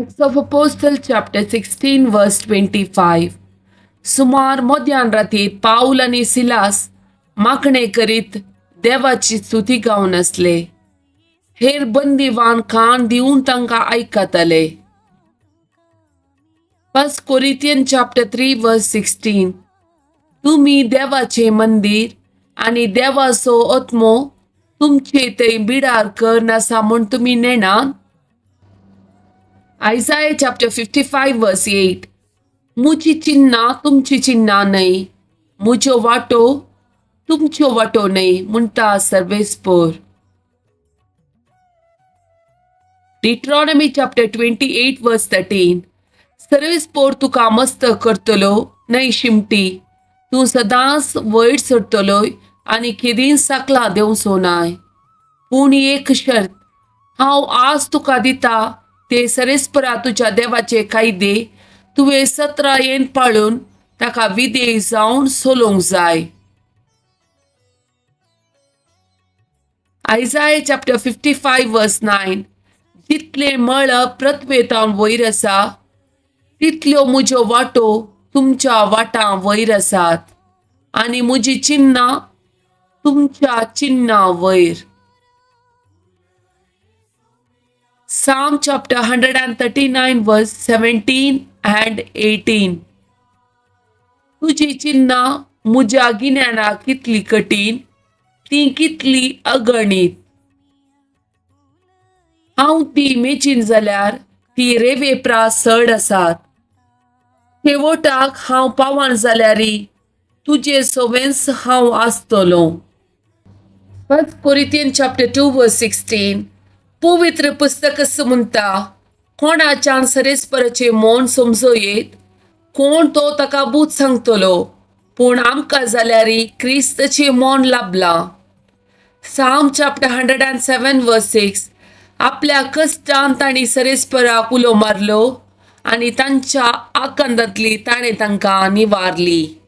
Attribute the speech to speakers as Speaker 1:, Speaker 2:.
Speaker 1: Acts of Apostle chapter 16 verse 25. सुमार मध्यान राती पावल आनी सिलास मागणें करीत देवाची स्तुती गावन आसले. हेर बंदीवान कान दिवन तांकां आयकताले. 1 Corinthian chapter 3 verse 16. तुमी देवाचें मंदीर आनी देवाचो आत्मो तुमचे थंय बिडार कर आसा म्हूण तुमी नेणात. Isaiah chapter 55 verse 8. मुजी चिन्नां तुमची चिन्नां न्हय, मुज्यो वाटो तुमच्यो वाटो न्हय म्हणटा सर्वेस्पोर. Deuteronomy chapter 28 verse 13. सर्वेस्पोर तुका मस्त करतलो न्हय शिमटी, तूं सदांच वयर सरतलोय आनी केदींच साकला देंवचो नाय. पूण एक शर्त हांव आज तुका दिता ते सरेस्परा तुज्या देवाचे कायदे तुवें सत्रायेन पाळून ताका विधेय जावन चलोवंक जाय. Isaiah chapter 55 verse 9. जितलें मळब पृथ्वेतावन वयर आसा तितल्यो म्हज्यो वाटो तुमच्या वाटां वयर आसात आनी म्हजी चिन्नां तुमच्या चिन्नां वयर. Psalm chapter 139 verse 17 and 18. तुजी चिन्नां म्हज्या गिन्यानाक कितली कठीण, ती कितली अगणीत. हांव ती मेजीन जाल्यार ती रेवेप्रास चड आसात. शेवटाक हांव पावन जाल्यारी तुजे सवेंच हांव आसतलो. 1 Corinthians chapter 2 verse 16. पवित्र पुस्तक म्हणटा, कोणाच्यान सरेस्पराचें मन समजो येत, कोण तो ताका बूत सांगतलो, पूण आमकां जाल्यारी क्रिस्ताचें मन लाभलां. Psalm chapter 107 verse 6. आपल्या कश्टान तांणी सरेस्पराक उलो मारलो आनी तांच्या आकांतांतली ताणें तांकां निवारली.